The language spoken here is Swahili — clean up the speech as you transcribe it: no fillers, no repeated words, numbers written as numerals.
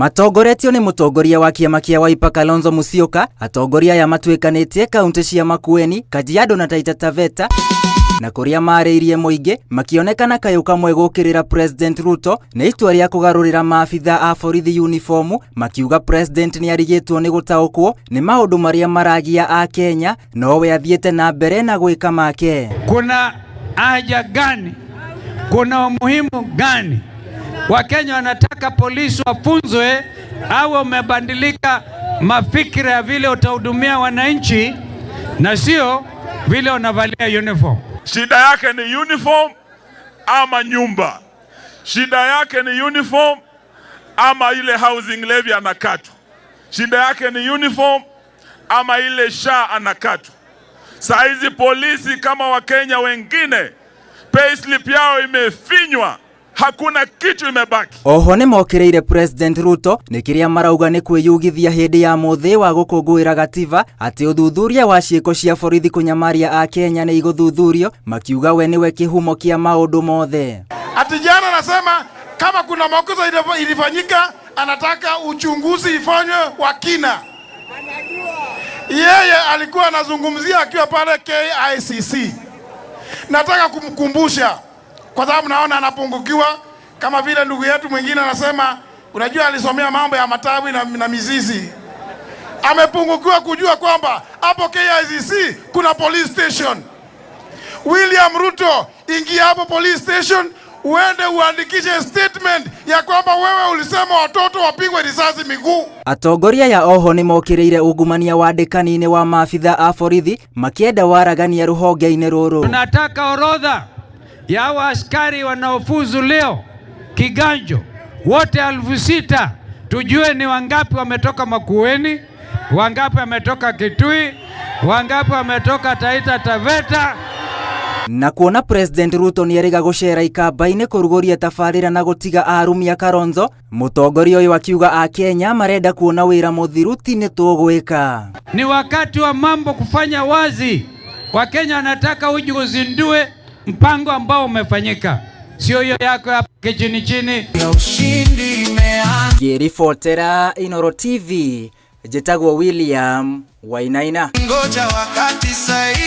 Matongoretio nĩ mũtongoria wa kĩama kĩa Wiper Kalonzo Musyoka. Atongoria aya matuĩkanĩtie kaunti cia Makueni, Kajiado na Taita Taveta na kũrĩa marĩirie mũingĩ makĩonekana kayũ kamwe gũkĩrĩra President Ruto nĩ itua rĩa kũgarũrĩra maabitha a borithi uniformu, makiuga President nĩ arigĩtwo nĩ gũtaũkwo nĩ maũndũ marĩa maragia a Kenya nowe athiĩte na mbere na gwĩka make. Kuna haja gani? Kuna umuhimu gani? Wakenya wanataka polisi wafunzwe au umebadilika mafikira ya vile utahudumia wananchi na sio vile unavalia uniform. Shida yake ni uniform ama nyumba? Shida yake ni uniform ama ile housing levy anakatwa? Shida yake ni uniform ama ile SHA anakatwa? Saa hizi polisi kama Wakenya wengine, payslip yao imefinywa, hakuna kitu imebaki. Oho nĩ mokĩrĩire President Ruto nĩ kĩrĩa marauga nĩ kwĩyugithia hĩndĩ ya mũthĩ wa gũkũngũĩra gatiba atĩ ũthuthuria wa ciĩko cia borithi kũnyamaria a Kenya nĩ igũthuthurio, makiuga we nĩwe kĩhumo kĩa maũndũ mothe. Ati jana anasema kama kuna makosa ilifanyika, anataka uchunguzi ifanywe wa kina. Yeye alikuwa anazungumzia akiwa pale KICC. Nataka kumkumbusha kwa sababu naona anapungukiwa, kama vile ndugu yetu mwingine anasema, unajua alisomea mambo ya matawi na mizizi. Amepungukiwa kujua kwamba hapo KICC kuna police station. William Ruto, ingia hapo police station uende uandikishe statement ya kwamba wewe ulisema watoto wapigwe risasi miguu. Atongoria aya oho nĩ mokĩrĩire ungumania wandĩkani-inĩ wa maabitha a borithi makĩenda waragania rũhonge-inĩ rũrũ. Tunataka orodha ya hawa askari wanaofuzu leo kiganjo wote 6,000, tujue ni wangapi wametoka Makueni, wangapi wametoka Kitui, wangapi wametoka Taita Taveta. Na kuona President Ruto nĩerĩga gũcera ikamba-inĩ kũrugũria tabarĩra na gũtiga arumia Kalonzo, mũtongoria ũyũ akiuga a Kenya marenda kuona wĩra mũthiru ti nĩ tũgwĩka. Ni wakati wa mambo kufanya wazi. Wakenya wanataka uje uzindue mpango ambao umefanyika, sio hiyo yako ya chini chini. Ngĩribotera Inooro TV, njĩtagwo William Wainaina. Ngoja wakati sahihi.